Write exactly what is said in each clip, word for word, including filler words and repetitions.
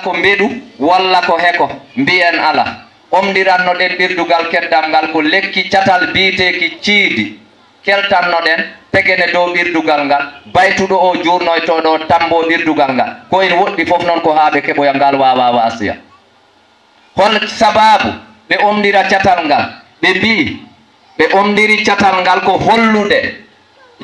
Ko mbeɗu walla ko heko mbiyen ala. Omndirannoɗen ɓirdugal keddam ngal ko lekki catal biyeteeki ciidi. Keltannoɗen tegene dow ɓirdugal ngal, baytuɗo o juurnoyto ɗo tammboo ɓirdugal ngal. Ko en woɗɗi fof noon ko haa ɓe keɓoya ngal waawaa waasiya. Hol sabaabu ɓe omndira catal ngal? Ɓe mbiyi, ɓe omndiri catal ngal ko hollude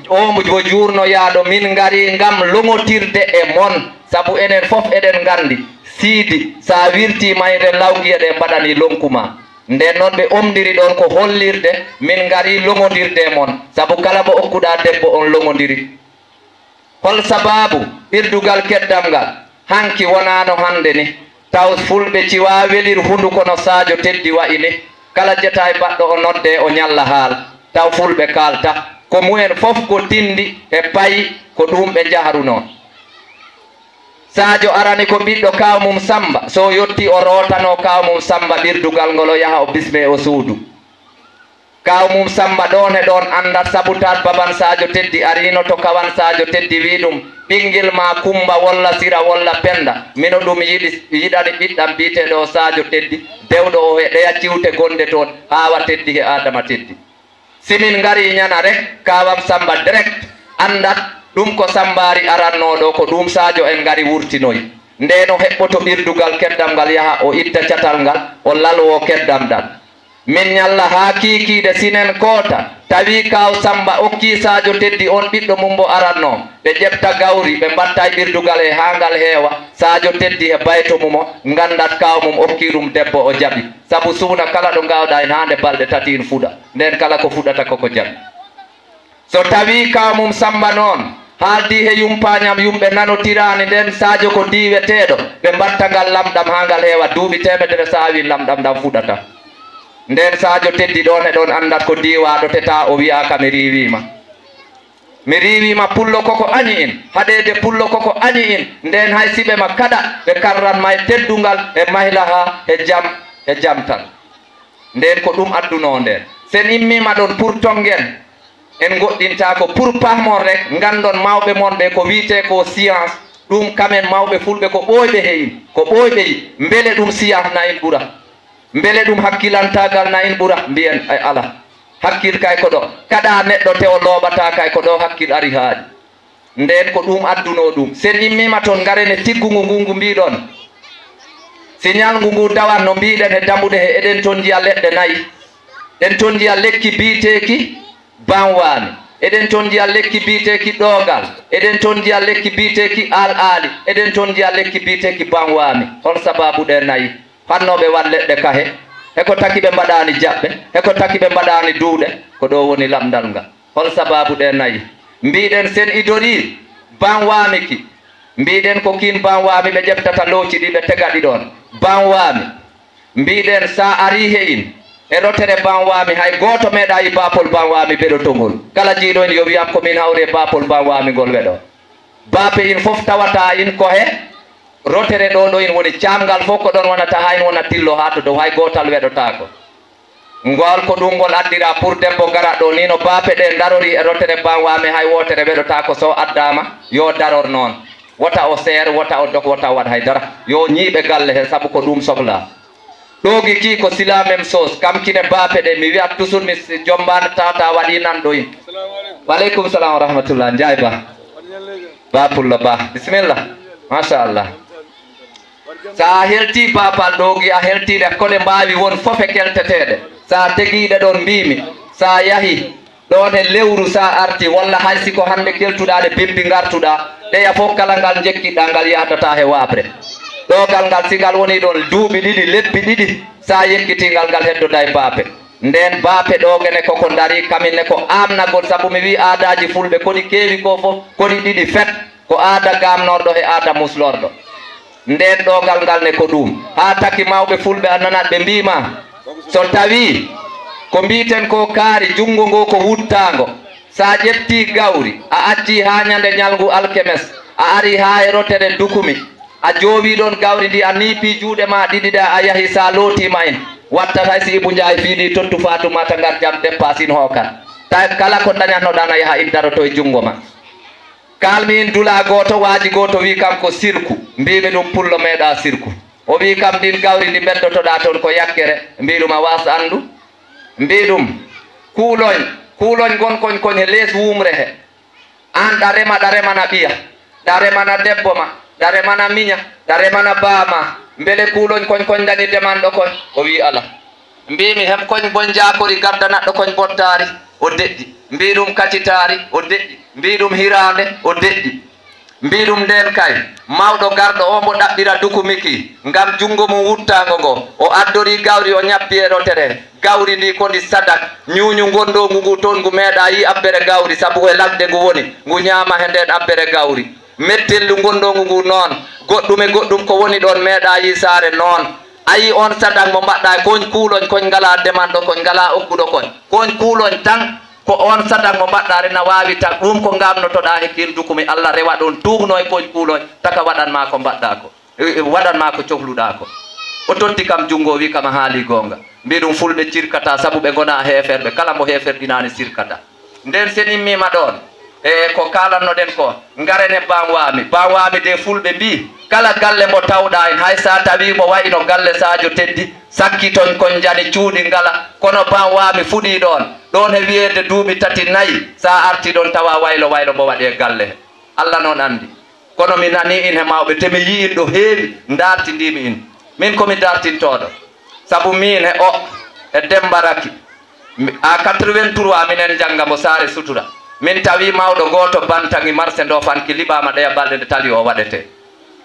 o mo juurnoyaaɗo, min ngarii ngam loŋotirde e mon, sabu enen fof eɗen nganndi, Siidi, so a wirtii mayre Lawgiya ɗe mbaɗanii lonku ma. Ndeen noon ɓe omndiri ɗoon ko hollirde, min ngarii loŋondirde e mon, sabu kala mo okkuɗaa debbo on loŋondiri. Hol sabaabu ɓirdugal keddam ngal? Hanki wonaano hannde ni. Taw fulɓe ciwaa welir hunduko no Sadio Teddy wayi ni. Kala jetaay baɗɗo o noddee o ñalla haal. Taw fulɓe kaalta. Ko mumen fof ko tinndi e payi ko ɗuum ɓe njahrunoo. Sadio arani ko ɓiɗɗo kaaw mum Sammba. So yottii o rootanoo kaaw mum Sammba ɓirdugal ngol o yaha o bismee o suudu. Kaaw mum Sammba ɗoon e ɗoon anndat sabu taat baban Sadio Teddy ariino to kawan Sadio Teddy wii ɗum, ɓinngel maa Kummba wolla Sira wolla Pennda, mino ɗum yiɗi, yiɗani ɓiɗɗam biyeteeɗo o Sadio Teddy, dewɗo o he ɗeya ciwte gonnde toon, Haawa Teddy he Aadama Teddy. Si min ngarii ñana rek, kaawam Sammba direct anndat ɗum ko Sammbaari arannoo ɗo, ko ɗuum Sadio en ngari wurtinoyi. Ndeen o heɓɓoto ɓirdugal keddam ngal yaha o itta catal ngal, o lalwoo keddam ɗam. Min ñalla haa kiikiiɗe sinen koota, tawi kaaw Sammba okkii Sadio Teddy oon ɓiɗɗo mum mbo arannoo, ɓe ƴefta gawri, ɓe mbatta e ɓirdugal he haa ngal heewa, Sadio Teddy he bayto mum o, nganndat kaaw mum okkii ɗum debbo o jaɓi. Sabu suuna kala ɗo ngaawɗaa heen haa nde balɗe tati ina fuɗa, ndeen kala ko fuɗata ko ko jaɓi. So tawii kaaw mum Sammba noon haaldii he yumpaañam, yumɓe nanotiraani, ndeen Sadio ko diiweteeɗo, ɓe mbatta ngal lamɗam haa ngal heewa duuɓi teemedere, so a wii lamɗam ɗam fuɗata. Ndeen Sadio Teddy ɗoon e ɗoon anndat ko diiwaaɗo, teta o wiyaaka mi riiwiima. Mi riiwiima pullo koko añi in, haɗeede pullo koko añi in, ndeen hay si ɓe ma kaɗa, ɓe karran ma e teddungal, e mahlaha, e jam, e jam tan. Ndeen ko ɗum addunoo ndeen. Sen immiima ɗoon pour tonngen, en ngoɗɗintaako pour pahmon rek, nganndon mawɓe mon ɓe ko wiyetee ko science, ɗum kamen mawɓe fulɓe ko ɓooyɓe he in, ko ɓooyɓe yi, mbele ɗum science na in ɓura? Mbele ɗum hakkilantaagal na in ɓura? Mbiyen ay ala. Hakkil kay ko ɗo, kaɗa neɗɗo te o looɓataa kay ko ɗo hakkil ari haaɗi. Ndeen ko ɗum addunoo ɗum. Sen immiima toon, ngaren e tiggu ngu, ngu, ngu mbiiɗon. Si ñalngu ngu dawat no mbiiɗen he dambuɗe he, eɗen toon njiya leɗɗe nayi. Eɗen toon njiya lekki biyeteeki banwaami. Eɗen toon njiya lekki biyeteeki ɗoogal. Eɗen toon njiya lekki biyeteeki al-aali. Eɗen toon njiya lekki biyeteeki banwaami. Hol sabaabu ɗe nayi? Fannooɓe waɗ leɗɗe kahe, he ko taki ɓe mbaɗaani jaɓɓe, he ko taki ɓe mbaɗaani duuɗe, ko ɗo woni lamndal ngal. Hol sabaabu ɗe nayi? Mbiiɗen sen idorii banwaami ki. Mbiiɗen ko kiin banwaami ɓe ƴeftata looci ɗi ɓe tega ɗi ɗoon. Banwaami. Mbiiɗen so a arii he in, e rotere banwaami hay gooto meeɗaa yi baapol banwaami beɗotongol. Kala jiiɗo in yo wiyam ko min hawri e baapol banwaami ngol weɗo. Baape in fof tawata in ko he rotere ɗo, ɗo in woni caamngal fof ko ɗoon wonata, haa in wona tillo haa to dow, hay gootal weɗotaako. Ngool ko ɗum ngol addira pour debbo gara ɗo ni no baape ɗe ndarori e rotere banwaami, hay wootere weɗotaako so addaama, yo daror noon. Wota o seer, wota o dok, wota o waɗ hay dara. Yo ñiiɓe galle he, sabu ko ɗum sohlaa. Ɗoogi ki ko sila même chose, kam kine baape ɗe, mi wiyat toujours mi s-, jombaano tata waɗi nan ɗo in. Wa aleykum salam wa rahmatullah, Njaay Ba. Ba Pullo Ba, bisimilla. Machallah. So a helti Ba Pal ɗoogi, a helti ɗe, ko ɗe mbaawi won fof e kelteteeɗe. So a tegi ɗe ɗoon mbiimi, so a yahi, ɗoon e lewru so a arti, walla hay si ko hannde keltuɗaa ɗe bimbi ngartuɗaa, ɗeya fof kala ngal njekkiɗaa ngal yahdataa he waaɓre. Ɗoogal ngal si ngal wonii ɗoon duuɓi ɗiɗi, lebbi ɗiɗi, so a yekkitii ngal, ngal heddodaa e baape. Ndeen baape ɗoogene koko ndarii, kamin ne ko aamnagol, sabu mi wii aadaaji fulɓe ko ɗi keewi ko fof, ko ɗi ɗiɗi fet, ko aada gaamnorɗo e aada muslorɗo. Ndeen ɗoogal ngal ne ko ɗuum. Haa taki mawɓe fulɓe a nanat ɓe mbii ma, so tawii ko mbiiten ko kaari, junngo ngo ko wuttaango, so a ƴeftii gawri, a accii haa ñande ñalngu alkemes, a arii haa e rotere dukumi, a joowii ɗoon gawri ndi, a niipii juuɗe ma ɗiɗi ɗe, a yahii, so a lootiima en, wattat hay si Ibu Njaay fii ɗi tottu Faatumata ngar jam deppaas in hookat. Tawi kala ko ndañatnoɗaa na yaha in daroto e junngo ma. Kaalmi in dulaa gooto, waaji gooto wii kam ko sirku. Mbiimi ɗum pullo meeɗaa sirku. O wii kam ndin gawri ndi mbeddotoɗaa toon ko yakkere. Mbii ɗum a waas anndu. Mbii ɗum kuuloñ, kuuloñ ngon koñ koñ he lees wuumre he. Aan ɗa rema, ɗa remana ɓiya, ɗa remana debbo ma, ɗa remana miña, ɗa remana baa ma. Mbele kuuloñ koñ koñ ndani demanɗo koñ? O wii ala. Mbiimi hem koñ boñ jaakori garda naɗɗo koñ bottaari, o deƴƴi. Mbii ɗum kacitaari, o deƴƴi. Mbii ɗum hiraande, o deƴƴi. Mbii ɗum ndeen kay, mawɗo garɗo o mbo ɗaɓɓira dukumiki ngam junngo mum wuttaango ngo, o addorii gawri o ñappi e rotere. Gawri ndi ko ndi sadak, ñuuñu ngondoongu ngu toon ngu meeɗaa yii abbere gawri, sabu he lagɗe ngu woni, ngu ñaama he ndeen abbere gawri. Mettellu ngondoongu ngu noon, goɗɗum e goɗɗum ko woni ɗoon meeɗaa yii saare noon. A yii oon sadak mo mbaɗɗaa e koñ kuuloñ koñ ngalaa demanɗo koñ ngalaa okkuɗo koñ. Koñ kuuloñ tan ko oon sadak mo mbaɗɗaa rena waawi tak ɗum ko ngamnotoɗaa he kiin dukumi Allah rewa ɗoon tuugno e koñ kuuloñ taka waɗan maa ko mbaɗɗaa ko. E, e, waɗan maa ko cohluɗaa ko. O totti kam junngo o wii kam a haalii goonga. Mbii ɗum fulɓe cirkataa sabu ɓe ngonaa heeferɓe kala mbo heeferɗinaani sirkataa. Ndeen sen immiima ɗoon, e ko kaalannoɗen ko, ngaren e Bam Waami. Bam Waami de fulɓe mbii, kala galle mbo tawɗaa en, hay sa tawii mbo wayi no galle Saajo Teddi, sakki toñ koñ njani cuuɗi ngala, kono Bam Waami fuɗii ɗoon, ɗoon he wiyeede duuɓi tati nayi, sa artii ɗoon tawa waylo waylo mbo waɗi e galle he. Allah noon anndi. Kono mi nanii in he mawɓe, te mi yii in ɗo heewi, ndaartindiimi in. Min ko mi daartintooɗo. Sabu miin he o, e Demmba Raki, mi, à quatre-vingt-trois minen njannga mbo Saare Sutura. Min tawi mawɗo gooto bantangi marse Ndoofanki liɓaama ɗeya balɗe nde tali o waɗetee.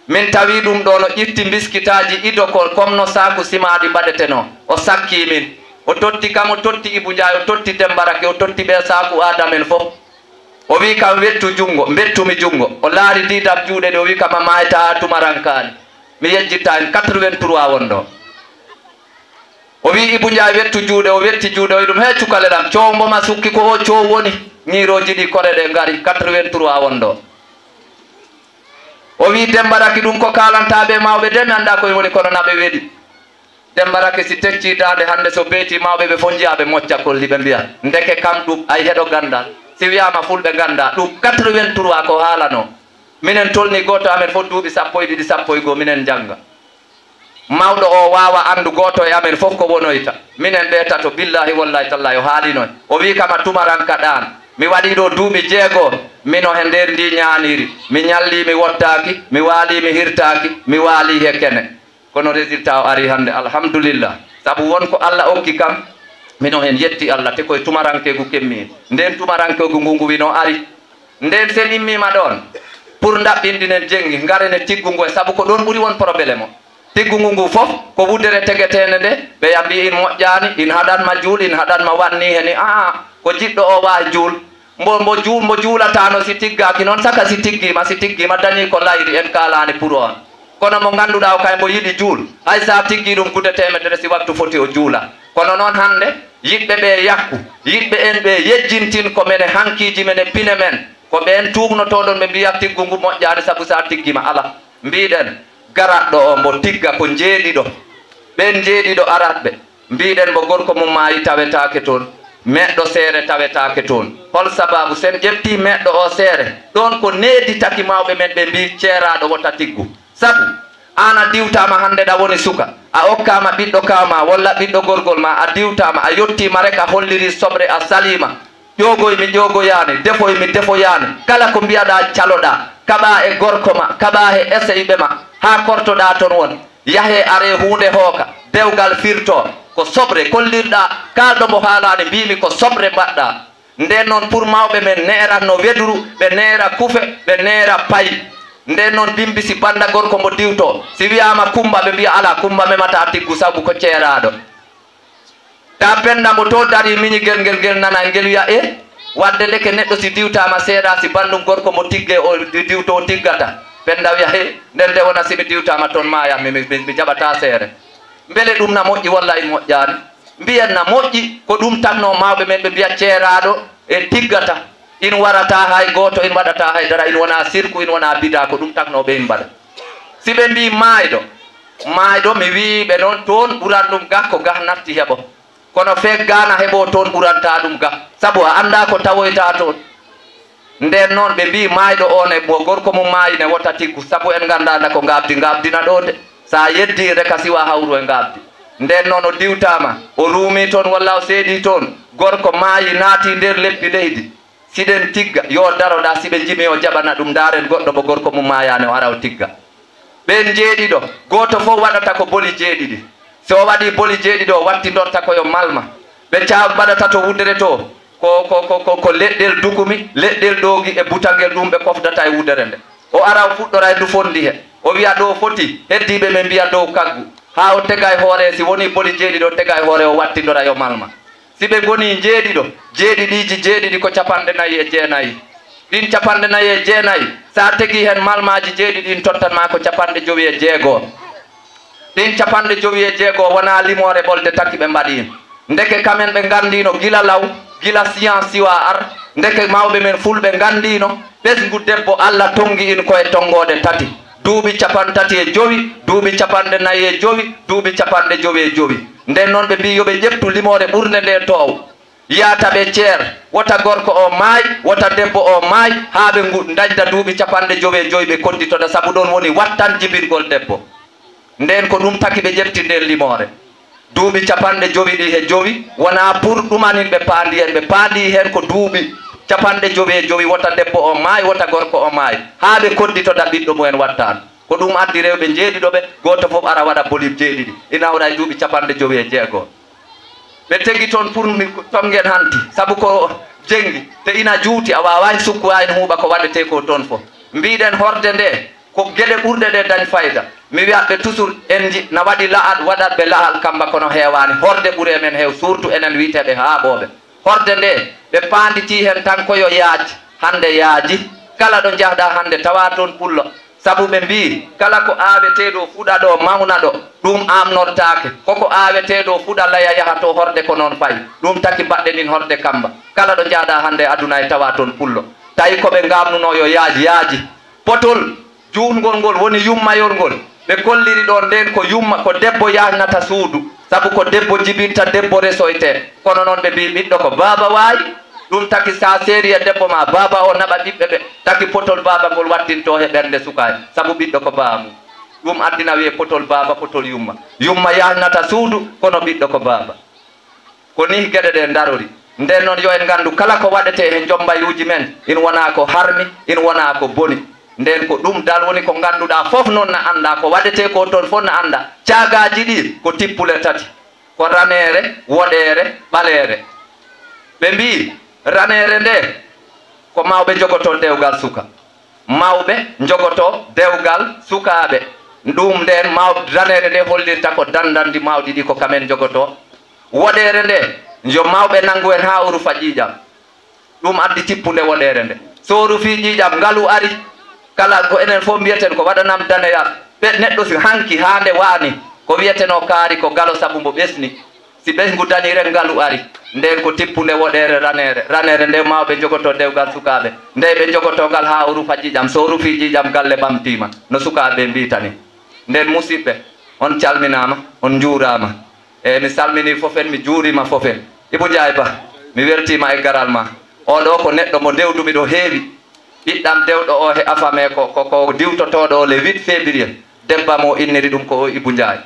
Min tawi ɗum ɗo no ƴitti mbiskitaaji ido ko comme no saaku simaaɗi mbaɗetenoo. O sakkii min. O totti kam, o totti Ibu Njaay, o totti Demmba Raki, o totti ɓee saaku aadamen fof. O wii kam, wettu junngo, mbettumi junngo. O laari diidam juuɗe ɗe, o wii kam, a maaytaa, a tumarankaani. Mi yejjittaa en quatre-vingt-trois won ɗo. O wii Ibu Njaay, wettu juuɗe, o wetti juuɗe, o wii ɗum, hee cukale ɗam, coow mbo ma sukki ko o coow woni. Ñiirooji ɗi kore ɗe ngari, quatre-vingt-trois won ɗo. O wii Demmba Raki, ɗum ko kaalantaa ɓe mawɓe de, mi anndaa koye woni kono na ɓe weɗi. Demmba Raki si teccii daande hannde, so beetii mawɓe ɓe fof njiyaa ɓe mocca kolli, ɓe mbiya, ndeke kam ɗum, ay heɗo ganndal. Si wiyaama fulɓe nganndaa, ɗum quatre-vingt-trois ko haalanoo. Minen tolnii gooto amen fof duuɓi sappo e ɗiɗi, sappo e goo, minen njannga. Mawɗo o waawa anndu gooto e amen fof ko wonoyta. Minen ɓe tato, billaahi wallaahi tallaahi o haalinoy. O wii kam a tumaranka ɗaan. Mi waɗii ɗo duuɓi jeego, mino he nder ndii ñaaniiri. Mi ñallii mi wottaaki, mi waalii mi hirtaaki, mi waalii he kene. Kono résultat o arii hannde, alhamdulillah. Sabu won ko Allah okki kam, mino heen yetti Allah, te koye tumarankegu kemmi. Ndeen tumarankegu ngu ngu wino ari. Ndeen sen immiima ɗoon, pour ndaɓɓinɗinen jenngi, ngaren e tiggu ngu e, sabu ko ɗoon ɓuri won problème o. Tiggu ngu ngu fof, ko wuddere tegeteende nde, ɓeya mbii in moƴƴaani, in haɗan ma juul, in haɗan ma waɗ nii he nii, aa, ko jiɗɗo o waawi juul. Mbo, mbo juul, mbo juulataano si tiggaaki noon, saka si tiggiima, si tiggiima dañii ko layri, en kaalaani pour oon. Kono mo ngannduɗaa o kay mbo yiɗi juul, hay sa tiggii ɗum gude teemedere si waktu foti o juula. Kono noon hannde, yiɗɓe ɓe yakku, yiɗɓe en ɓe yejjintin ko mene hankiiji men e pine men, ko ɓeen tuugnotooɗon ɓe mbiya tiggu ngu moƴƴaani sabu sa tiggiima ala. Mbiɗen, garatɗo o mbo tigga ko njeeɗiɗo. Ɓeen njeeɗiɗo aratɓe, mbiɗen mbo gorko mum maayi tawetaake toon, meɗɗo seere tawetaake toon. Hol sabaabu sen ƴeftii meɗɗo o seere? Ɗoon ko needi taki mawɓe men ɓe mbii ceeraaɗo wota tiggu. Sabu, aan a diwtaama hannde ɗa woni suka, a okkaama ɓiɗɗo kaaw ma walla ɓiɗɗo gorgol ma, a diwtaama, a yottiima rek a hollirii soɓre a saliima. Ƴoogoy mi ƴoogoyaani, defoy mi defoyaani, kala ko mbiyaɗaa caloɗaa, kaɓaa e gorko ma, kaɓaa he eseyɓe ma, haa kortoɗaa toon won. Yahee aree huunde hooka, dewgal firtoo, ko soɓre kollirɗaa, kaalɗo mbo haalaani mbiimi ko soɓre mbaɗɗaa. Ndeen noon pour mawɓe men neeratno weduru, ɓe neera kufe, ɓe neera payi. Ndeen noon bimbi si bannda gorko mbo diwtoo, si wiyaama Kummba ɓe mbiya alaa, Kummba memataa tiggu sabu ko ceeraaɗo. Ta Pennda mbo to darii miñigel ngel, ngel nana ngel wiya e, wadde ndeke neɗɗo si diwtaama seeɗa si banndum gorko mbo tiggee o di-, diwtoo tiggata. Pennda wiya he, nden de wona si mi diwtaama toon maayat mi, mi, mi, mi jaɓataa seere. Mbele ɗum na moƴƴi walla e moƴƴaani? Mbiyen na moƴƴi, ko ɗum taknoo mawɓe men ɓe mbiya ceeraaɗo e tiggata, in warataa hay gooto, in waɗataa hay dara, in wonaa sirku, in wonaa bidaa, ko ɗum taknoo ɓe in mbaɗa. Si ɓe mbii maayɗo, maayɗo mi wii ɓe noon toon ɓuran ɗum gah ko gah natti heɓo. Kono feek gah na heɓoo toon ɓurantaa ɗum gah, sabu a anndaa ko tawoytaa toon. Ndeen noon ɓe mbii maayɗo oon e mo gorko mum maayi ne wota tiggu, sabu en nganndaa nda ko ngaabdi ngaabdina ɗoo de. So a yeddii reka siwa hawru e ngaabdi. Ndeen noon o diwtaama, o ruumii toon walla o seedii toon, gorko maayi naatii nder leppi leydi. Siɗen tigga, yo daro ɗaa, si ɓe njimii o jaɓana ɗum, ndaaren goɗɗo mo gorko mum maayaani o ara o tigga. Ɓeen njeeɗiɗo, gooto fof waɗata ko boli jeeɗiɗi. So o waɗii boli jeeɗiɗi, o wattindorta ko yo malma. Ɓe caa mbaɗata to wudere to, ko, ko, ko, ko, ko leɗɗel dukumi, leɗɗel ɗoogi e butangel ɗum ɓe kofdata e wudere nde. O ara o fuɗɗora e ndu fonndi he. O wiya ɗo foti, heddiiɓe ɓe mbiya dow kaggu. Haa o tega e hoore, si wonii boli jeeɗiɗi o tega e hoore, o wattindora yo malma. Si ɓe ngonii njeeɗiɗo, jeeɗiɗiiji jeeɗiɗi ko capanɗe nayi e jeenayi. Ɗiin capanɗe nayi e jeenayi, so a tegii heen malmaaji jeeɗiɗi, ɗiin tottan maa ko capanɗe jowi e jeego. Ɗiin capanɗe jowi e jeego wonaa limoore ɓolde taki ɓe mbaɗi. Ndeke kamen ɓe nganndiino gila law, gila science siwa ar, ndeke mawɓe men fulɓe nganndiino, ɓesngu debbo Alla tonngi in ko e tonngoode tati. Duuɓi capantati e jowi, duuɓi capanɗe nayi e jowi, duuɓi capanɗe jowi e jowi. Ndeen noon ɓe mbii yo ɓe ƴettu limoore ɓurnde nde toow. Yaata ɓe ceer, wota gorko o maay, wota debbo o maay, haa ɓe ngu-, ndañda duuɓi capanɗe jowi e jowi ɓe kodditoda, sabu ɗoon woni wattan jibingol debbo. Ndeen ko ɗum taki ɓe ƴetti ndeen limoore. Duuɓi capanɗe jowi ɗi he jowi, wonaa pour ɗumanin ɓe paandi heen, ɓe paandi heen ko duuɓi capanɗe jowi e jowi, wota debbo o maay, wota gorko o maay, haa ɓe kodditoda ɓiɗɗo mumen wattaan. Ko ɗum addi rewɓe njeeɗiɗo ɓe, gooto fof ara waɗa boli jeeɗiɗi, ina hawra e duuɓi capanɗe jowi e jeego. Ɓe tegi toon pour mi tonngen hanti, sabu ko jenngi, te ina juuti, a waawaani sukku, waawaani huuɓa ko waɗetee ko toon fof. Mbiɗen horde nde, ko geɗe ɓurɗe ɗe dañ fayda. Mi wiyat ɓe toujours, en nji-, na waɗi la'al, waɗat ɓe la'al kamba, kono heewaani. Horde ɓuri e men heew, surtout enen wiyeteeɓe haaɓooɓe. Horde nde, ɓe paanditii heen tan ko yo yaaj, hannde yaaji. Kala ɗo njahɗaa hannde tawa toon pullo. Sabu ɓe mbii, kala ko aawetee ɗo fuɗa ɗo mawna ɗo, ɗum aamnortaake. Koko aawetee ɗo fuɗa laya yaha to horde ko noon fayi. Ɗum taki mbaɗɗen in horde kamba. Kala ɗo njahɗaa hannde aduna e tawa toon pullo. Tawi ko ɓe ngaamnunoo yo yaaj, yaaji. Potol juutngol ngol woni yummayol ngol. Ɓe kolliri ɗoon ndeen ko yumma, ko debbo yahnata suudu. Sabu ko debbo jibinta, debbo resoytee. Kono noon ɓe mbii ɓiɗɗo ko baaba waawi. Ɗum taki so a seeri e debbo ma, baaba o naɓa ɓiɓɓe ɓe. Taki potol baaba ngol wattintoo he ɓernde sukaaɓe. Sabu ɓiɗɗo ko baaba mum. Ɗum addina wiyee potol baaba, potol yumma. Yumma yahnata suudu, kono ɓiɗɗo ko baaba. Ko nih geɗe ɗe ndarori. Ndeen noon yo en nganndu kala ko waɗetee he njombayuuji men, in wonaa ko harmi, in wonaa ko boni. Ndeen ko ɗum dal woni ko ngannduɗaa fof noon na anndaa, ko waɗetee ko toon fof na anndaa. Caagaaji ɗi ko tippule tati, ko raneere, woɗeere, ɓaleere. Ɓe mbii raneere nde ko mawɓe njogotoo dewgal suka. Mawɓe njogotoo dewgal sukaaɓe. Ɗum ndeen maw-, raneere nde hollirta ko dandanndi mawɗi ɗi ko kamen njogotoo. Woɗeere nde, yo mawɓe nanngu en haa o rufa ƴiiƴam. Ɗum addi tippunde woɗeere nde. So o rufii ƴiiƴam, ngalu ari. Kala ko enen fof mbiyeten ko waɗanam daneyal. Ɓe neɗɗo si hanki haa nde waani, ko wiyetenoo kaari ko galo sabu mbo ɓesni. Si ɓesngu dañii rek, ngalu ari. Ndeen ko tippunde woɗeere raneere. Raneere nde mawɓe njogotoo dewgal sukaaɓe. Nde ɓe njogotoo ngal haa o rufa ƴiiƴam. So o rufii ƴiiƴam, galle ɓamtiima. No sukaaɓe mbiitani. Ndeen musiɓɓe, on calminaama, on njuuraama. Eey, mi salminii fof en, mi juuriima fof en. Ibou Ndiaye Ba, mi weltiima e garal ma. Oo ɗoo ko neɗɗo mo ndewdumi ɗo heewi. Ɓiɗɗam dewɗo o he afame ko, ko, ko diwtotooɗo o le huit février. Debbo mo inniri ɗum ko o Ibou Ndiaye.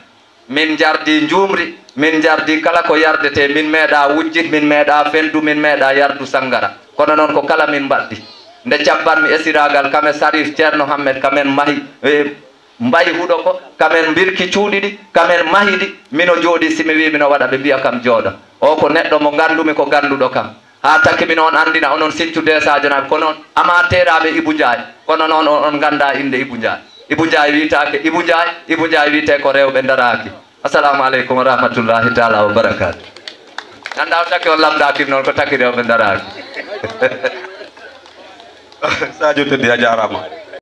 Min njardii njuumri, min njardii kala ko yardetee, min meeɗaa wujji, min meeɗaa feldu, min meeɗaa yardu sanngara. Kono noon ko kala min mbaɗdi. Nde cabbatmi esiraagal kam e Sarif Ceerno Hammet, kamen mahi, e, mbayi huɗo ko, kamen mbirki cuuɗi ɗi, kamen mahi ɗi, mino jooɗii, si mi wii mino waɗa, ɓe mbiya kam jooɗo. O ko neɗɗo mo nganndumi, ko gannduɗo kam. Haa takki mino on anndina onon Sinthiou Desadio naaɓe, ko noon amateeraaɓe Ibou Ndiaye, kono noon on, on nganndaa innde Ibou Ndiaye. Ibou Ndiaye wiyetaake Ibou Ndiaye, Ibou Ndiaye wiyetee ko rewɓe ndaraaki. Assalamu aleykum wa rahmatullahi taala wa barakaatu. Nganndaa o takki on lamndaaki noon, ko takki rewɓe ndaraaki. Sadio Teddy, a jaaraama.